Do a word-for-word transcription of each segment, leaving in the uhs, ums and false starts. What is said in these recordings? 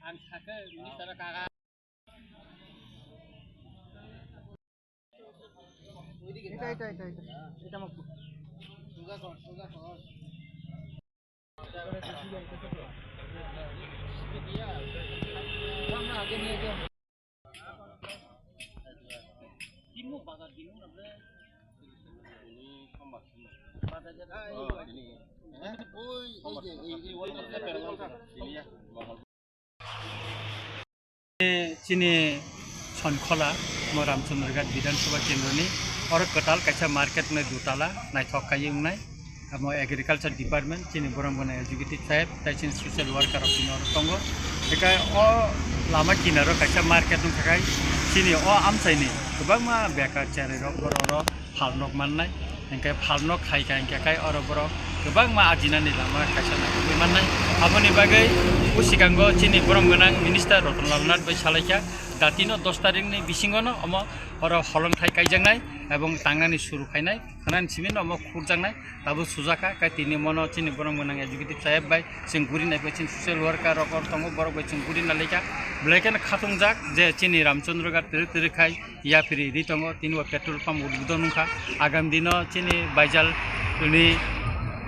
Ang sakhe minister kaga. Eta, eta, eta, eta. Eta makbo. Chini Sonkhola, mo Ramchandraghat Bidhan Sabha Kendroni, oro kwtal kaisa market wngnai dutala, naithok kaiwi wngnai. Amo Agriculture Department, chini borok gwnang executive saheb, tai chini social worker rok chini oro tongo. Hinkhe o lama kinaro kaisa market wngkha khai, chini o amchaini kwbangma bekar cherai rok borok oro phalnok mannai, hinkhe phalnok khaikha hinkhe khai oro borok kwbangma ajinani lama kaisa naikhe mannai. Aboni bagwi o sikango chini borok gwnang minister Ratan Lal Nath bai salaikha, datino dos tarikni bisingono omo oro holongthai kaijaknai ebong tangnani suru khainai, khwnani simi omo khurjaknai, tabuk sujakha, khai tini mono chini borok gwnang executive saheb bai chwng guri naiphai chini social worker rok oro tongo, borok bai chwng guri nalaikha, belai kheno khatungjak je chini Ramchandraghat twrwk twrwk khai. Yapri ri tongo, tini bo petrol pump udbodon wngkha. Agam dino chini baijal ni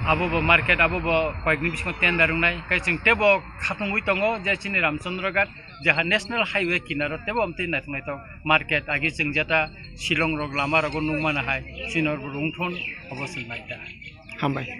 abo bo market, abo bo koyekni bisingo tender wngnai. Kai chwng tebo khatungwi tongo je chini Ramchandraghat, jaha national highway kinaro tebo amtwi naithok naithok market, agi chwng jeta Shillong rok lama rogo nukmana hai, chini oro rungthon obo chwng naikha. Hambai.